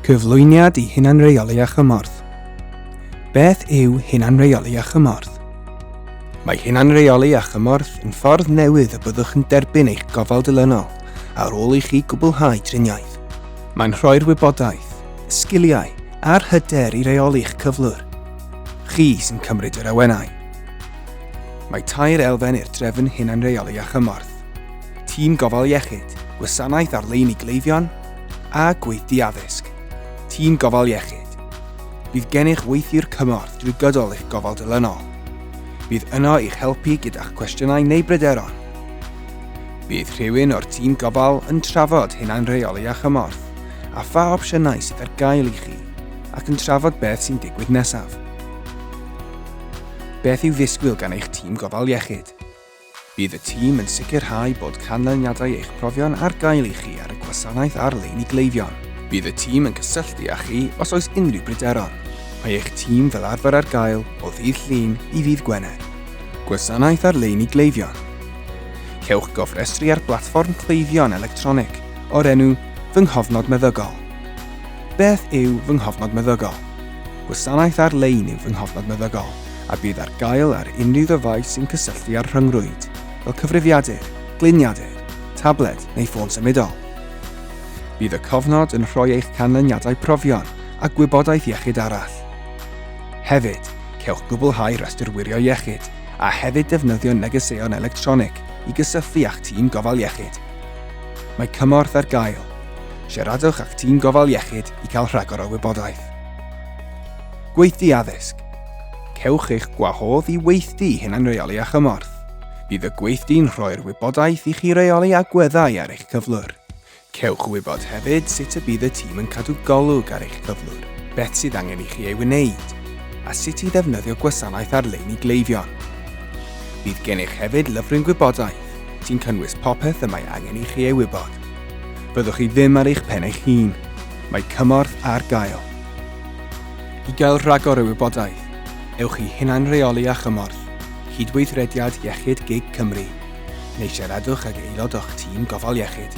Cyflwyniad i hunanreoli a chymorth. Beth yw hunanreoli a chymorth? Mae hunanreoli a chymorth yn ffordd newydd y byddwch yn derbyn eich gofal dilynol ar ôl i chi gwblhau triniaeth. Mae'n rhoi'r wybodaeth, y sgiliau a'r hyder i reoli'ch cyflwr. Chi sy'n cymryd yr awenau. Mae tair elfen i'r drefn hunanreoli a chymorth. Tîm gofal iechyd, gwasanaeth ar-lein i gleifion, a gweithdy addysg. Tîm gofal iechyd. Bydd gennych weithiwr cymorth drwy gydol eich gofal dilynol. Bydd yno i'ch helpu gyda'ch cwestiynau neu bryderon. Bydd rhywun o'r tîm gofal yn trafod hunanreoli a chymorth, a pha opsiynau sydd ar gael i chi, ac yn trafod beth sy'n digwydd nesaf. Beth i'w ddisgwyl gan eich tîm gofal iechyd? Bydd y tîm yn sicrhau bod canlyniadau eich profion ar gael i chi ar y gwasanaeth ar-lein i gleifion. Bydd y tîm yn cysylltu â chi os oes unrhyw bryderon. Mae eich tîm fel arfer ar gael o ddydd Llun i ddydd Gwener. Gwasanaeth ar-lein i gleifion. Cewch gofrestru ar blatfform cleifion electronig o'r enw Fy Nghofnod Meddygol. Beth yw Fy Nghofnod Meddygol? Gwasanaeth ar-lein yw Fy Nghofnod Meddygol. a bydd ar gael ar unrhyw ddyfais sy'n cysylltu â'r rhyngrwyd, fel cyfrifiadur, gliniadur, tabled neu ffôn symudol. Bydd y cofnod yn rhoi eich canlyniadau profion a gwybodaeth iechyd arall. Hefyd, cewch gwblhau rhestr wirio iechyd a hefyd defnyddio negeseuon electronig i gysylltu â'ch tîm gofal iechyd. Mae cymorth ar gael. Siaradwch â'ch tîm gofal iechyd i cael rhagor o wybodaeth. Gweithdy addysg. Cewch eich gwahodd i weithdy hunanreoli a chymorth. Bydd y gweithdy'n rhoi'r wybodaeth i chi reoli agweddau ar eich cyflwr. Cewch wybod hefyd sut y bydd y tîm yn cadw golwg ar eich cyflwr, beth sydd angen i chi ei wneud, a sut i ddefnyddio gwasanaeth ar-lein i gleifion. Bydd gennych hefyd lyfryn gwybodaeth sy'n cynnwys popeth y mae angen i chi ei wybod. Fyddwch chi ddim ar eich pen eich hun. Mae cymorth ar gael. I gael rhagor o wybodaeth, ewch i Hunanreoli a Chymorth, Cydweithrediad Iechyd gig Cymru, neu siaradwch ag aelod o'ch tîm gofal iechyd.